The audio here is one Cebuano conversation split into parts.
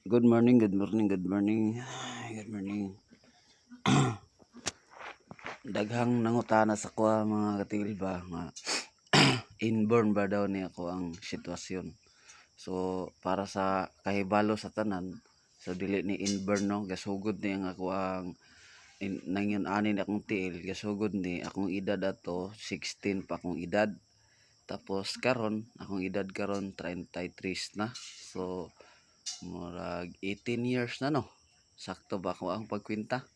Good morning, good morning, good morning. Good morning. Daghang nangutana sa akoa, mga katigil ba, nga inborn ba daw ni ako ang sitwasyon. So para sa kahibalo sa tanan, so dili ni inborn, no, gasugod ni ang ako ang nangyon ani ni akong tiil, gasugod ni akong edad ato 16 pa akong edad. Tapos karon akong edad karon 33 na. So murag 18 years na, no. Sakto ba ako ang pagkwenta?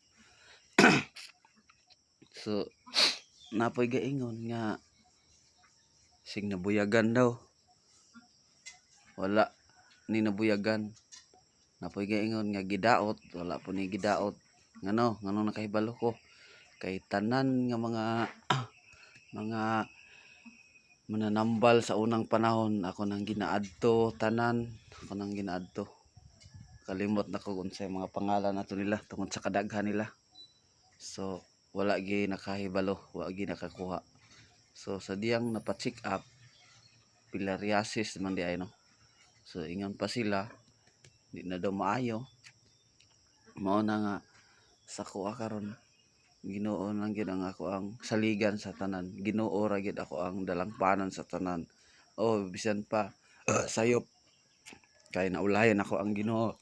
So napoy gaingon nga sing nabuyagan daw. Wala ni nabuyagan. Napoy gaingon nga gidaot, wala po ni gidaot. Ngano nakahibalo ko? Kay tanan nga mga mananambal sa unang panahon, ako nang ginaadto tanan, ako nang ginaadto. Kalimot na ko unsay mga pangalan ato nila tungod sa kadaghan nila. So wala gi nakahibalo, wala gi nakakuha. So sa diyang napa-check up, filariasis man di ay, no. So ingon pa sila, di na daw maayo. Mao na nga sa kuha karon, Ginoo lang gyud ang ako ang saligan sa tanan. Ginoo ra gyud ako ang dalangpanan sa tanan. Oh, bisan pa sayop kay naulayan ako ang Ginoo.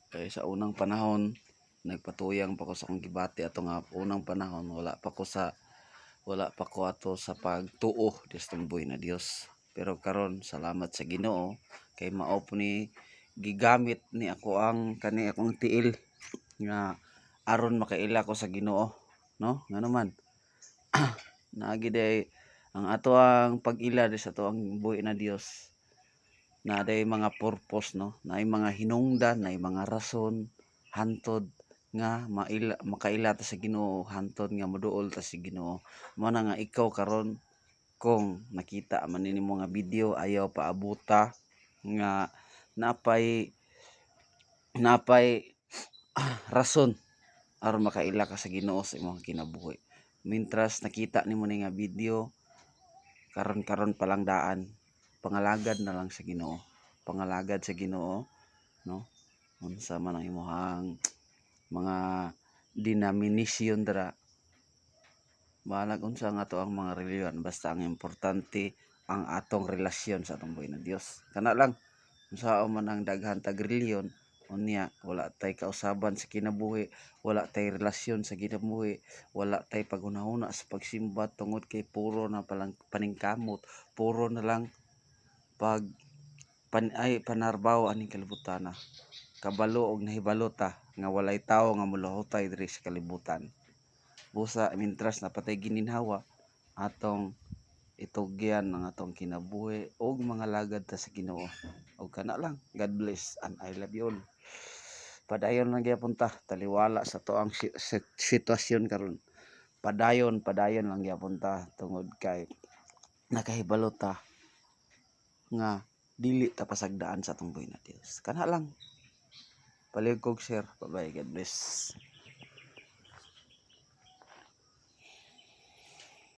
Kay sa unang panahon nagpatuyang pa ko sa akong gibati ato nga unang panahon, wala pa ko ato sa pagtuo sa buhi na Dios. Pero karon, salamat sa Ginoo kay mao po ni gigamit ni ako ang kani akong tiil nga aron makaila ko sa Ginoo, no. Ngano man naagi day ang ato ang pag-ila di sa ato ang buhi na Dios, na day mga purpose, no, naay mga hinungdan, naay mga rason hantod nga maila makaila ta sa Ginoo, hantod nga moduol ta sa Ginoo. Mao na nga ikaw karon, kung nakita man nimo nga video, ayaw paabuta nga napay rason aron makaila ka sa Ginoo sa imong kinabuhi. Mintras nakita nimo ni nga video, karon-karon pa lang daan, pangalagad na lang sa Ginoo, pangalagad sa Ginoo, no. Unsa man ang imong mga denomination dira, bahalag unsa nga ato ang mga relihiyon, basta ang importante ang atong relasyon sa atong buhi na Dios. Kana lang. Unsaon man ang daghan tag relihiyon, unya wala tay kausaban sa kinabuhi, wala tay relasyon sa kinabuhi, wala tay paghunahuna sa pagsimba tungod kay puro na palang paningkamot, puro na lang pag pan, ay panarbaho aning kalibutan. Kabalo og nahibalo ta nga walay tawo nga molahutay diri sa kalibutan. Busa mintras napatay gininhawa, atong itugyan ang atong kinabuhi og mga lagad ta sa Ginoo. Og kana lang. God bless and I love you all. Padayon lang gyapon ta taliwala sa to ang sitwasyon karon. Padayon, padayon lang gyapon ta tungod kay nakahibalo ta nga dili ta pasagdaan sa atong buhi na Dios. Kana lang. Palihog kog share. Bye bye. God bless.